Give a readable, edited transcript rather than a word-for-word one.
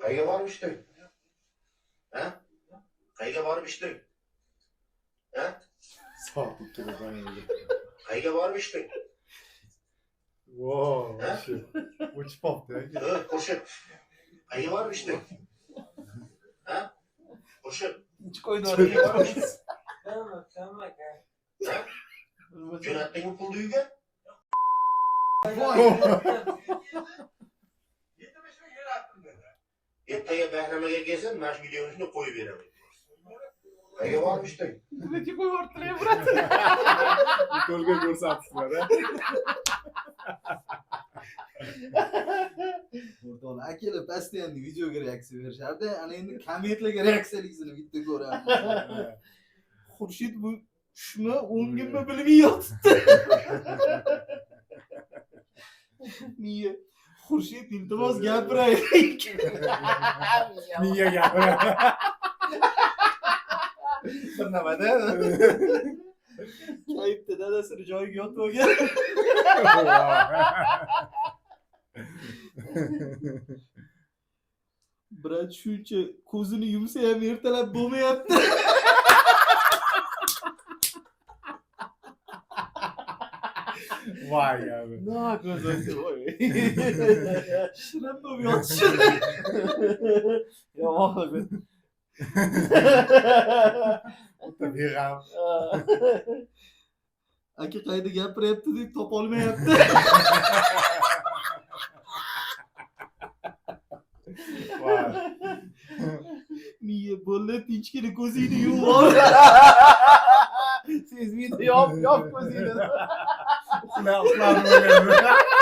Qayerga borib ichding? Ha? Qayerga borib ichding? Ha? Soat 2da tong. Qayerga borib ichding? Wow, Ha? shu. O'chib qolibdi aka. Ha, Xurshid. Qayerga borib ichding? Ha? Xurshid, qayerga borib ichding? Ha? Jo'natdingmi pulni uyga? Voy. Ertaga Bahramaga kelsin, mana shu videoni shuni qo'yib beraman. Qayerga borib ichding? Internetga qo'yib yubordilar, брат. To'lga ko'rsatibsizlar, a? O'rtoqlar, akalar постоянно videoga reaksiya berishardi. Ana endi kommentlarga reaksiyaligisini bitta ko'ramiz. Xurshid bu tushmi, o'ngimmi bilmay yotibdi. Miya. Xurshid, iltimos, gapiraylik. Miya gapiradi. Bir nimada? Kayfda dadasini joyiga yotib olgan. Брат, shuncha ko'zini yumsa ham ertalab bo'lmayapti. Voy gapi. Na ko'zasi voy. Shirin bo'lib yotishi. Yomon. O'ta beg'am. Aka qayerda gapiryapti deb topolmayapti. Voy. Miya bo'ldi, tinchgina ko'zingni yumib ol. Sezmaydi, yop, yop ko'zingni. Uxla, uxladi o'ylaydi.